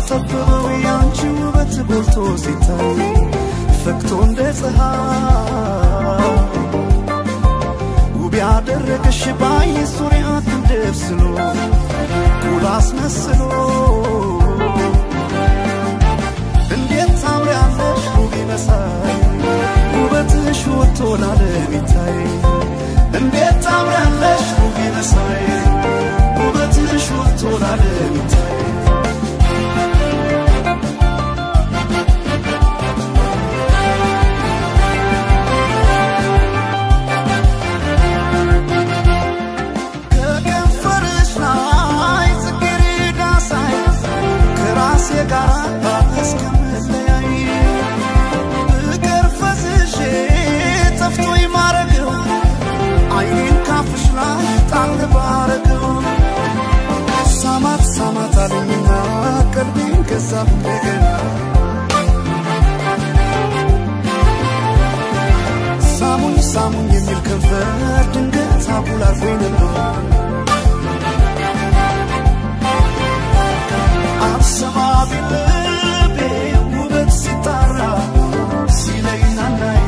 ጠብበው ያንቺ ውበት ጎልቶ ሲታይ ፈክቶ እንደ ፀሐይ ውብ ያደረገሽ ባይኔ ዙሪያ ክንደፍስሎ ኩል አስመስሎ እንዴት ታምሪያለሽ ውብ መሳይ ውበትሽ ወጥቶ ለዓለም ይታይ እንዴት ታምሪያለሽ ውብ መሳይ ውበትሽ ወጥቶ ለዓለም ይታይ ሳማት ሳማት አለኝና ቀልቤን ገዛሁ እንደገና ሳሙኝ ሳሙኝ የሚል ከንፈር ድንገት አጉል አርጎኝ ነበር አልሰማ ቢል ልቤ ውበት ሲጣራ ሲለኝ ናናይ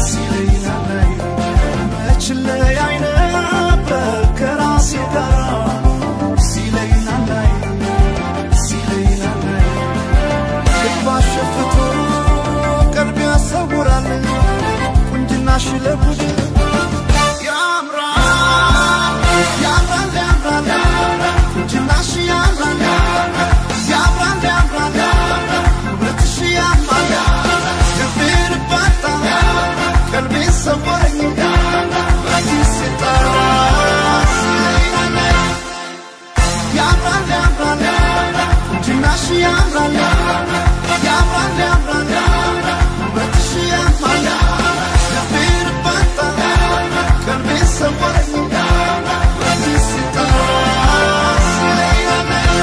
ሲለኝ ናናይ መች ለያይ ነበር ከራሴ ጋር ሲለኝ ናናይ ሲለኝ ናናይ ልባሽ ሸፍቶ ቀልቤ ያሰውራል ቁንጅናሽ ለጉድ ያምራል ያምራል ያምራል ቁንጅናሽ ያምራል ያምራል ያምራል ውበትሽ ያምራል ልቤን ባጣ ቀልቤን ሰወረኝ በዚህ ሲጠራ ሲለኝ ናናይ ያምራል ያምራል ቁንጅናሽ ያምራል ያምራል ያምራል ውበትሽ ያምራል ልቤን ባጣ ቀልቤን ሰወረኝ በዚህ ሲጠራ ሲለኝ ናናይ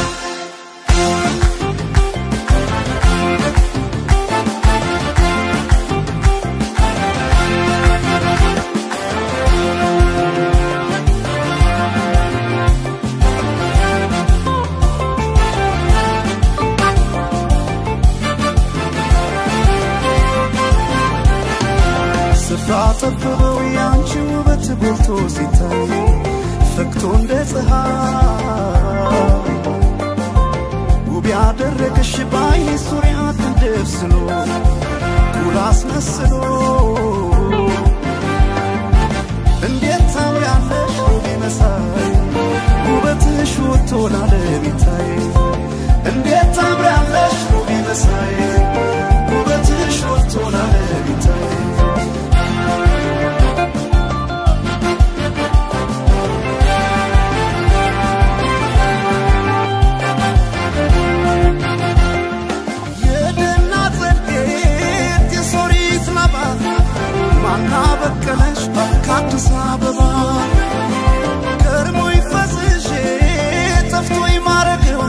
ስፍራ ጠብበው ያንቺ ውበት ጎልቶ ሲታይ ፈክቶ እንደ ፀሐይ ውብ ያደረገሽ ባይኔ ዙሪያ ክንደፍስሎ ኩል አስመስሎ እንዴት ታምሪያለሽ ውብ መሳይ ውበትሽ ወጥቶ ለዓለም ይታይ እንዴት ታምሪያለሽ ውብ መሳይ ውበትሽ ወጥቶ ለዓለም ይታይ ማና በቀለሽ ከአዲስ አበባ ከርሞ ይፈስሽ ጠፍቶ ይማረገው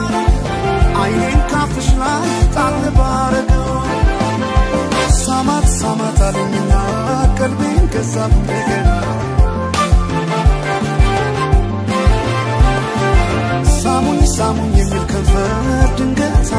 አይኔን ካፍሽ ላይ ጣል ባረገው ሳማት ሳማት አለኝና ቀልቤን ገዛሁ እንደገና ሳሙኝ ሳሙኝ የሚል ከንፈር ድንገት